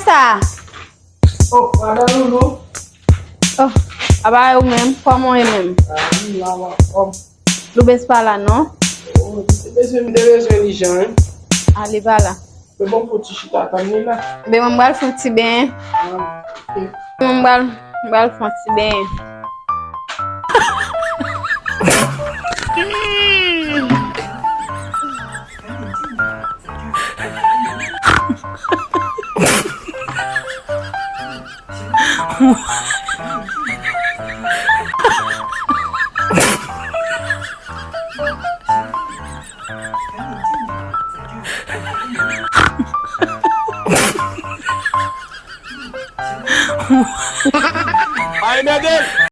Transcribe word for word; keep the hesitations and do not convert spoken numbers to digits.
Sa. Oh, madan Loulou. Oh, apa ou menm? Kòman w ye menm? Ah, m la, m anfòm. Loubens pa la, non? Oh, m te bezwen, m te bezwen li jan, wi. A, li pa la. Men bon, pou ti chita, tann li la. Ben, mwen m pral fè yon ti benyen. Ah, ok. Mwen m pral, m pral fè yon ti benyen.